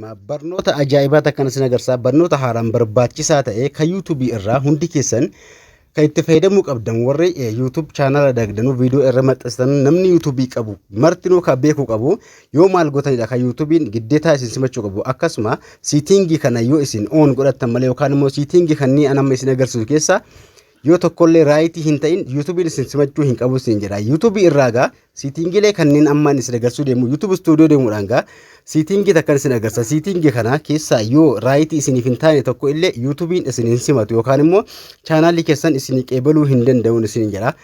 Barnoota ajaa'ibaa takkan isin agarsiisa. Barnoota haaraan barbaachisaa ta'e kan yuutuubii irraa hundi keessan kan itti fayyadamuu qabdan, warri YouTube chaanala dagdanuu viidiyoo irra maxxansitan, namni yuutuubii qabu martinuu kan beekuu qabu yoo maal gootanidha kan yuutuubiin giddeetaa isin simachuu qabu. Akkasuma setting kana yoo isin on godhattan malee, yookaan immoo setting kanneen an amma isin agarsiisu keessaa yoo tokkollee right hin ta'in, yuutuubiin isin simachuu hin qabu isin jedha. Yuutuubii irraa gaa settingiilee kanneen ammaan isin agarsiisuu deemu, YouTube Studio deemuudhaan gaa setting takkan isin agarsiisa. Setting kana keessaa yoo right isiniif hin taane tokko illee, yuutuubiin isin hin simatu yookaan immoo chaanaalli keessan isin qeebaluu hin danda'uun isin jedha.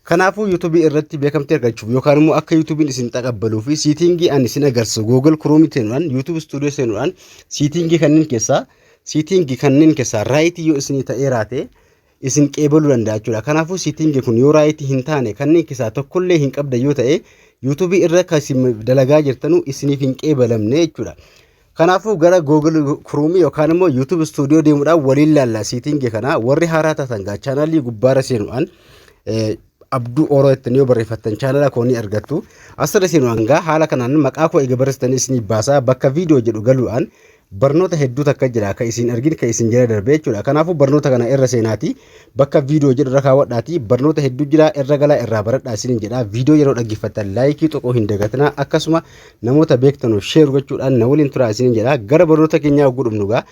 Kanaafuu yuutuubii irratti beekamtii argachuuf yookaan immoo akka yuutuubiin isin taqabbaluu fi setting ani isin agarsiisu, Google Chrome seenuudhaan, YouTube Studio seenuudhaan, setting kanneen keessaa right yoo isinii ta'ee raate isin qeebaluu danda'a jechuudha. Kanaafuu setting kun yoo right hin taane, kanneen keessaa tokkollee hin qabda yoo ta'e, yuutuubii irra kan isin dalagaa jirtanu isiniif hin qeebalamne jechuudha. Kanaafuu gara Google Chrome yookaan immoo YouTube Studio deemuudhaan waliin laalla setting kana. Warri haaraa taatan gaa chaanaalii gubbaarra seenuudhaan Abduu Oroo jettanii yoo barreeffattan chaanala koo ni argattu. Asirra seenuudhaan gaa haala kanaan maqaa koo eega barreessitanii isinii baasaa, bakka viidiyoo jedhu galuudhaan barnoota hedduu takka jira kan isin argin kan isin jala darbe jechuudha. Kanaafuu barnoota kana irra seenaati, bakka viidiyoo jedhu irra kaawwadhaati, barnoota hedduu jira, irra galaa, irraa baradhaa isiniin jedha. Viidiyoo yeroo dhaggeeffattan like tuquu hin dagatinaa, akkasuma namoota beektanuuf share gochuudhaan na waliin turaa isiniin jedha. Gara barnoota keenyaa hogguu dhufnu gaa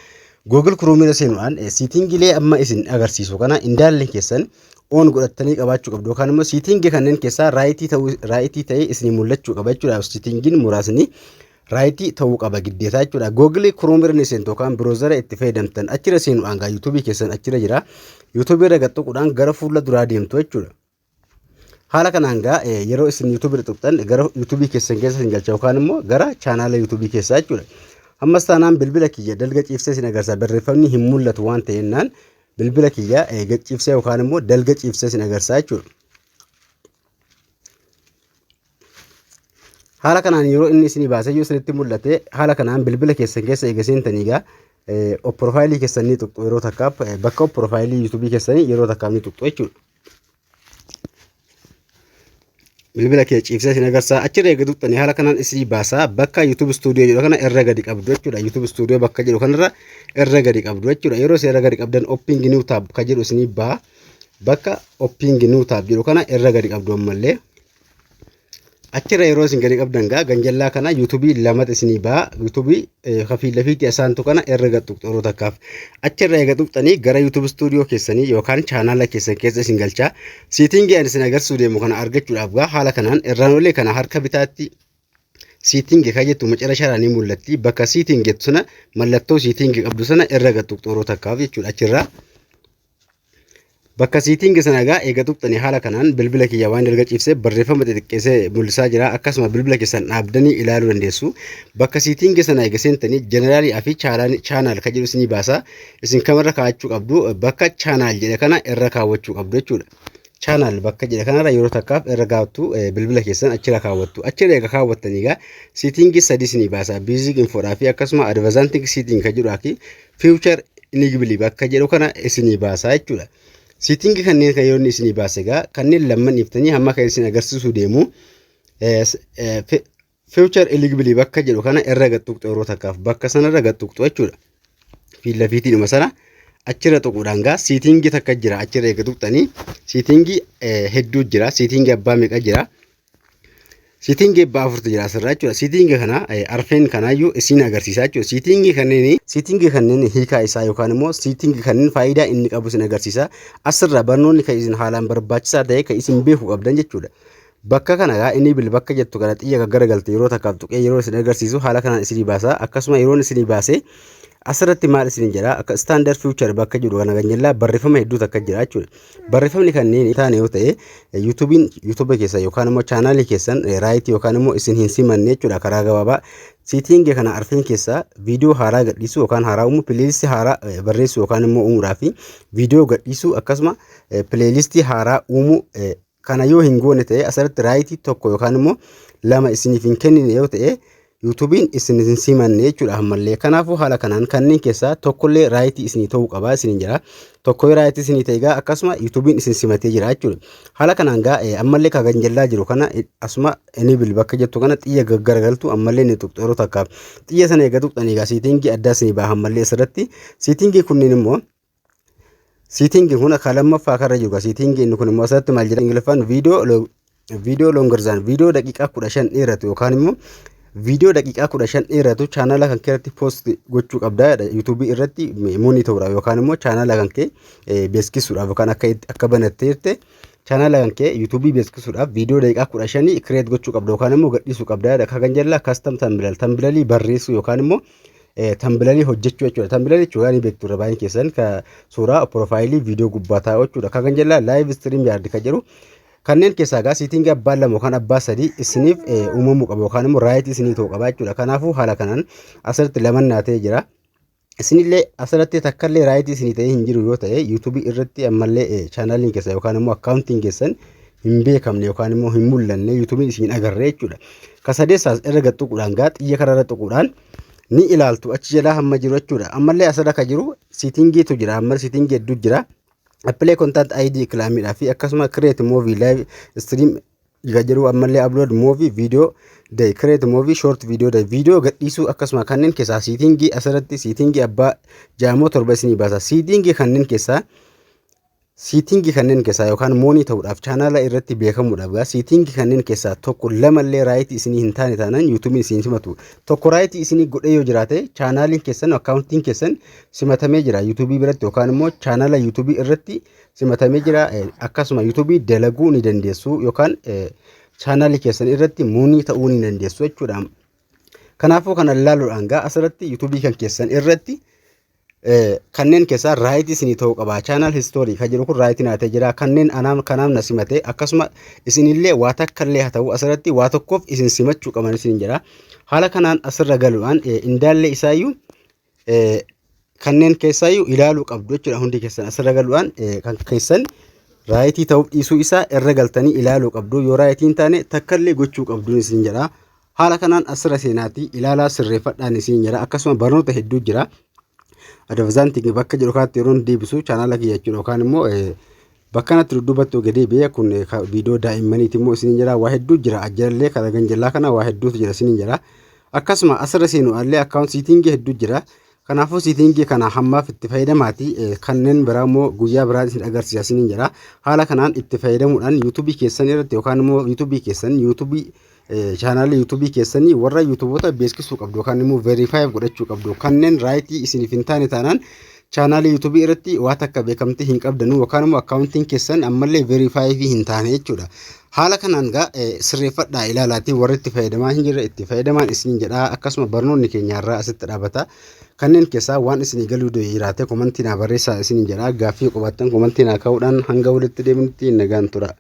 Google Chrome irra seenuudhaan settingiilee amma isin agarsiisu kana indaallee keessan on godhattanii qabaachuu qabdu, yookaan immoo setting kanneen keessaa right ta'ee isinii mul'achuu qaba jechuudha. Settingiin muraasni right ta'uu qaba giddeetaa jechuudha. Google Chrome irra ni seentu yookaan browser itti fayyadamtan achirra seenuudhaan gaa yuutuubii keessan achirra jira. Yuutuubii irra gad tuquudhaan gara fuula duraa deemtu jechuudha. Haala kanaan gaa yeroo isin yuutuubii irra tuqxan gara yuutuubii keessan keessa isin galcha yookaan immoo gara chaanaala yuutuubii keessaa jechuudha. Ammas taanaan bilbila kiyya dalga ciibsee isin agarsiisa. Barreeffamni hin mul'atu waan ta'eennaan bilbila kiyya gad ciibsee yookaan immoo dalga ciibsee isin agarsiisa jechuudha. Haala kanaan yeroo inni isinii baasee yoo isinitti mul'ate, haala kanaan bilbila keessan keessa eega seentanii egaa profile keessan ni tuqxu yeroo takkaaf, bakka profile yuutuubii keessanii yeroo takkaaf ni tuqxu jechuudha. Bilbila kee ciibsee isin agarsiisa. Achirra eega tuqxanii haala kanaan isinii baasaa, bakka YouTube Studio jedhu kana irra gadi qabdu jechuudha. YouTube Studio bakka jedhu kanarra irra gadi qabdu jechuudha. Yeroo isin irra gadi qabdan open new tab ka jedhu isinii baha. Bakka open new tab jedhu kana irra gadi qabdu ammallee. Achirra yeroo isin gadi qabdan gaa ganjallaa kana yuutuubii lamatu isinii baha. Yuutuubii kafii lafiitti asaantu kana irra gad tuqxu yeroo takkaaf. Achirra eega tuqxanii gara YouTube Studio keessanii yookaan chaanaala keessan keessa isin galchaa. Setting ani isin agarsiisuu deemu kana argachuudhaaf gaa haala kanaan irraan olee kana harka bitaatti setting kan jettu macarashaadhaan ni mul'atti. Bakka setting jettu sana, mallattoo setting qabdu sana irra gad tuqxu yeroo takkaaf jechuudha achirraa. Bakka setting sana egaa eega tuqxanii haala kanaan bilbila kiyya waan dalga ciibsee barreeffama xixiqqeessee mul'isaa jira. Akkasuma bilbila keessan dhaabdanii ilaaluu dandeessu. Bakka setting sana eega seentanii general fi channel kan jedhu isinii baasa. Isin kamirra kaa'achuu qabdu? Bakka channel jedhe kana irra kaawwachuu qabdu jechuudha. Channel bakka jedhe kanarra yeroo takkaaf irra gaaftu, bilbila keessan achirra kaawwattu. Achirra eega kaawwattanii egaa setting sadii isinii baasa. Basic infodhaa fi akkasuma advanced setting kan jedhuu fi feature enable bakka jedhu kana isinii baasa jechuudha. Setting kanneen kan yeroo inni isinii baase egaa kanneen lamman dhiiftanii hamma kan isin agarsiisuu deemu feature enable bakka jedhu kana irra gad tuqxu yeroo takkaaf, bakka sanarra gad tuqxu jechuudha. Fiilla fiitiidhuma sana achirra tuquudhaan gaa setting takka jira. Achirra eega tuqxanii setting hedduu jira, setting abbaa meeqa jira? Setting abbaa afurtu jira asirraa jechuudha. Setting kana arfeen kanaayyuu isin agarsiisa jechuudha. Setting kanneen hiikaa isaa yookaan immoo setting kanneen faayidaa inni qabu isin agarsiisa. Asirraa barnoonni kan isin haalaan barbaachisaa ta'e kan isin beekuu qabdan jechuudha. Bakka kana gaa enable bakka jettu kana xiyya gaggaragalte yeroo takkaaf tuqee yeroo isin agarsiisu haala kanaan isinii baasa. Akkasuma yeroo isinii baase asirratti maal isin jedha? Akka standard feature bakka jedhu kana ganjallaa barreeffama hedduu takka jira jechuudha. Barreeffamni kanneen taane yoo ta'e, yuutuubiin yuutuuba keessa yookaan immoo chaanaalii keessan right yookaan immoo isin hin simanne jechuudha. Karaa gabaabaa setting kana arfeen keessaa viidiyoo haaraa gadhiisuu yookaan haaraa uumuu, playlist haaraa barreessuu yookaan immoo uumuudhaa fi viidiyoo gadhiisuu, akkasuma playlist haaraa uumuu kana yoo hin goone ta'e, asirratti right tokko yookaan immoo lama isiniif hin kennine yoo ta'e YouTubeiin isin hin simanne jechuudha ammallee. Kanaafuu haala kanaan kanneen keessaa tokkollee right isinii ta'uu qaba isiniin jira. Tokko yoo right isinii ta'e egaa akkasuma YouTubeiin isin simatee jira jechuudha. Haala kanaan gaa ammallee kan ganjallaa jiru kana asuma enable bakka jettu kana xiyya gaggaragaltu ammallee ni tuqxu yeroo takkaaf. Xiyya sana eega tuqxanii egaa setting addaa isinii baha ammallee asirratti. Setting kunneen immoo, setting kun akka lammaffaa karra jiru. Setting inni kun immoo asirratti maal jedha? Ingiliffaan video longer than, viidiyoo daqiiqaa 15 dheeratu yookaan immoo viidiyoo daqiiqaa 15 dheeratu chaanala kan kee irratti post gochuu qabdaa jedha. YouTubeii irratti money ta'uudhaaf yookaan immoo chaanala kan kee beeksisuudhaaf yookaan akka banatteerte chaanala kan kee YouTubeii beeksisuudhaaf viidiyoo daqiiqaa 15 create gochuu qabda yookaan immoo gadhiisuu qabdaa jedha. Kan jala custom thumbnail, thumbnailii barreessuu yookaan immoo thumbnailii hojjechuu jechuudha. Thumbnailii jechuudha ni beektu irra baay'een keessan, ka suuraa profileii viidiyoo gubbaa taa'u jechuudha. Kan jala live StreamYard kan jedhu, kanneen keessaa egaa settingii abbaa lama yookaan abbaa sadii isiniif uumamuu qaba yookaan immoo right isinii ta'uu qaba jechuudha. Kanaafuu haala kanaan asirratti lamannaa ta'ee jira. Isinillee asirratti takkallee right isinii ta'ee hin jiru yoo ta'e, YouTubeii irratti ammallee chaanaliin keessa yookaan immoo accountiin keessan hin beekamne yookaan immoo hin mul'anne, YouTubeiin isin agarre jechuudha. Ka sadeessaas irra gad tuquudhaan gaa xiyya kanarra tuquudhaan ni ilaaltu achi jalaa hamma jiru jechuudha. Ammallee asirra ka jiru settingiitu jira. Amma settingii hedduu jira. Apply Content ID claimiidhaa fi akkasuma create movie live stream jedhu, ammallee upload movie video day, create movie short video day, viidiyoo gadhiisuu, akkasuma kanneen keessaa settingii asirratti settingii abbaa jaamoo torba isinii baasa. Settingii kanneen keessaa yookaan money ta'uudhaaf, chaanala irratti beekamuudhaaf gaa settingii kanneen keessaa tokko lamallee right isinii hin taane taanaan YouTubeiin isin simatu. Tokko right isinii godhee yoo jiraate, chaanaaliin keessan, accountiin keessan simatamee jira YouTubeii biratti yookaan immoo chaanala YouTubeii irratti simatamee jira. Akkasuma YouTubeii dalaguu ni dandeessu yookaan chaanaalii keessan irratti money ta'uu ni dandeessu jechuudha. Kanaafuu kana ilaaluudhaan gaa asirratti YouTubeii kan keessan irratti kanneen keessaa right isinii ta'uu qaba. Channel history kan jedhu kun right naa ta'e jira. Kanneen anaam kanaaf na simate, akkasuma isinillee waa takka illee haa ta'u asirratti waa tokkoof isin simachuu qaban isin jedha. Haala kanaan asirra galuudhaan indaallee isaayyuu kanneen keessaayyuu ilaaluu qabdu jechuudha. Hundi keessan asirra galuudhaan kan keessan right ta'uuf dhiisuu isaa irra galtanii ilaaluu qabdu. Yoo right hin taane takkallee gochuu qabdu isin jedha. Haala kanaan asirra seenaatii ilaalaa sirreeffadhaan isin jedha. Akkasuma barnoota hedduu jira. Advertising bakka jedhu kanatti yeroo deebisu chaanaala kiyya jechuudha yookaan immoo bakka kanatti dudduubatti gadi deebi'ee kun viidiyoo daa'immaniiti immoo isin jedha. Waa hedduu jira, ajjalallee karaa ganjallaa kana waa hedduutu jira isin jedha. Akkasuma asirra seenu allee account settingii hedduu jira. Kanaafuu settingii kana hammaaf itti fayyadamaati, kanneen biraa immoo guyyaa biraa isin agarsiisa isin jedha. Haala kanaan itti fayyadamuudhaan YouTubeii keessan irratti yookaan immoo YouTubeii keessan, YouTubeii chaanaalii YouTubeii keessanii warra YouTubeoota beeksisuu qabdu yookaan immoo verify godhachuu qabdu. Kanneen right isiniif hin taane taanaan chaanaalii YouTubeii irratti waa takka beekamtii hin qabdanu yookaan immoo accountiin keessan ammallee verify hin taane jechuudha. Haala kanaan gaa sirreeffadhaa ilaalaatii warra itti fayyadamaa hin jirre itti fayyadamaan isin jedha. Akkasuma barnoonni keenya irraa asitti dhaabata. Kanneen keessaa waan isinii galuu jiraate commentii naa barreessaa isin jedha. Gaaffii qabaattan commentii naa kaa'uudhaan hanga walitti deemnutti nagaan tura.